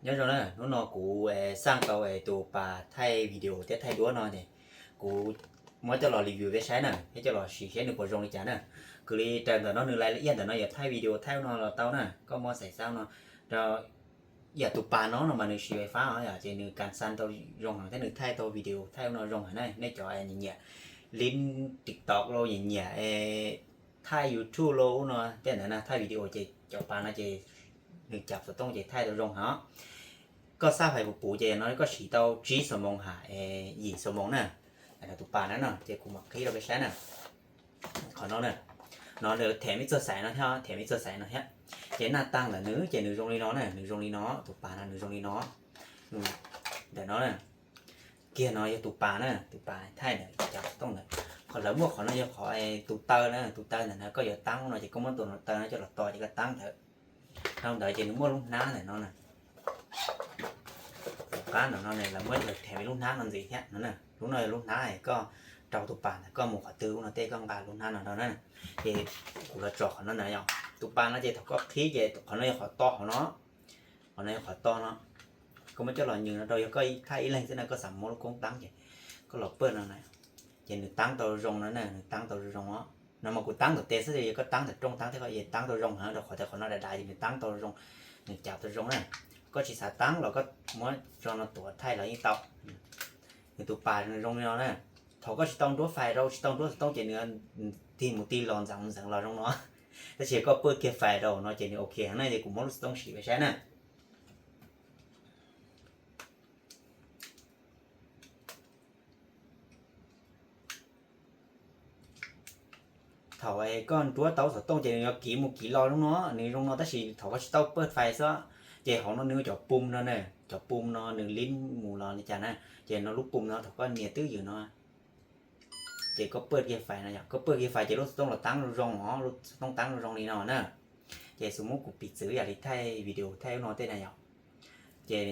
Nyob zoo na, hnub no kuv xaj tau tus pas thaij video thiab thaij duab no ces kuv muab coj los review peb saib na, thiab coj los sim saib nws puas zoo li cas na. Kws li raws ntawm no nws lais iaj ntawm no yuav thaij video thaij ua no los tau na, koj muab xaiv xab no rau. Yam tus pas no no mas nws siv fais fab os, ces nws kas xaj tau zoo heev thiab nws thaij tau video thaij ua no zoo heev na. Nej cov nyiam nyiam li TikTok los nyiam nyiam thaij YouTube los ua no tej ntawd na, thaij video ces cov pas no ces nws cam xov tooj ces thaij tau zoo heev os. Koj xaj fais puv puv ces no koj siv tau tsib xuab moos ha, yim xuab moos na. Tus pas na no ces kuv mam qhib rau peb saib na. Qhov no na, no lawv them ib txoj xaiv no thiab, them ib txoj xaiv no thiab. Ces naj tag ntawm nws ces nws zoo li no na, nws zoo li no, tus pas no nws zoo li no. Ntawm no na, kiag no yog tus pas na, tus pas thaij ntawm cov xov tooj ntawd. Qhov lawv muaj qhov no yog qhov tus taw na, tus taw ntawm no koj yuav taab no ces koj muab tus no taw no coj los tos ces koj taab ntawd. Rau ntawd ces nws muaj lub hnab ntawm no na. Tom qab ntawm no lawv muab lawv them lub hnab no ntxiv thiab no na. Lub no yog lub hnab koj rau tus pas ntawd koj mus qhov twg ub no tej koj nqa lub hnab no rau na. Ces kuv los tso qhov no na yom, tus pas no ces thaum koj qhib ces qhov no yog qhov to hauv no. Qhov no yog qhov to no, koj muab coj los nyeem no rau, yog koj thaij ib leeg xwb na koj xav muab lub koob taab ces koj los pawj no na, ces nws taab tau zoo no na, nws taab tau zoo os. No mas kuv taab ntawm tes xwb, yog koj taab ntawm rooj taab thiab koj yeej taab tau zoo heev, rau qhov tias qhov no dav dav ces nws taab tau zoo, nws cam tau zoo na. Koj tsis xav taab los koj muab tso no tuav thaij los yeej tau. Nws tus pas nws zoo li no na. Thaum koj tsis tau nruab fais rau, tsis tau nruab xov tooj ces nws tig mus tig los ntxeev mus ntxeev los zoo no. Tab sis koj pawj kiag fais rau no ces nws ok heev na, ces kuv muab lub xov tooj sim peb saib na. Thaum koj nruab tau xov tooj ces nws yuav kiv mus kiv los zoo no, nws zoo no, tab sis thaum koj tsis tau pawj fais xwb, ces hauv no nws ua cov pum no na, cov pum no nws lib mus los li cas na, ces no lub pum no thaum koj nias twb ywm no, ces koj pawj kiag fais no, yog koj pawj kiag fais ces lub xov tooj los taab zoo zoo os, lub xov tooj taab zoo zoo li no na. Ces xus muab kuv piv txwv yam li thaij video thaij ub no tej na yom, ces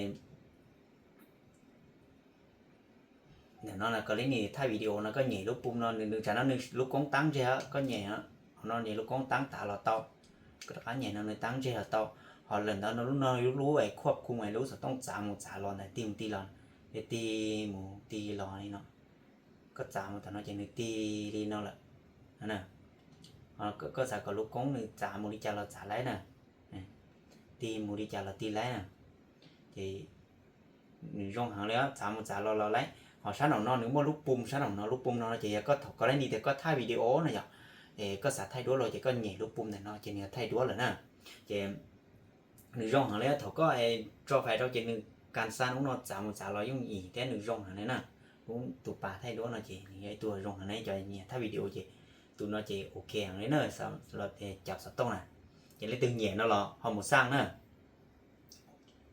ntawm no kom li nim thaij video no koj nyem lub pum no, nws tsam no nws lub koob taab ntseg, koj nyem, no nyem lub koob taab tav los tau, koj rov qab nyem no nws taab ntseg los tau. Ho lawm ntawd no lub no lub khuaj khum lub xov tooj txav mus txav los ntawd tig mus tig los, tig mus tig los li no. Koj txav mus tam no ces nws tig li no lawm. Koj xav kom lub koob nws txav mus li cas los txav laib na, tig mus li cas los tig laib na. Ces nws zoo heev li, txav mus txav los los laib. Ho sab nraum no nws muaj lub pum, sab nraum no lub pum no ces yog koj thaum koj li nim tias koj thaij video no yom, koj xav thaij duab los ces koj nyem lub pum ntawm no ces nws thaij duab lawm na. Ces nws zoo heev li, thaum koj tso fais rau ces nws kas xaj ub no txav mus txav los yooj yim thiab nws zoo heev li na. Lub tus pas thaij duab no ces nws yog ib tug zoo heev na, cov nyiam thaij video ces tus no ces ok heev li na, los cam xov tooj na. Ces leej twg nyiam no los ho mus xaj na.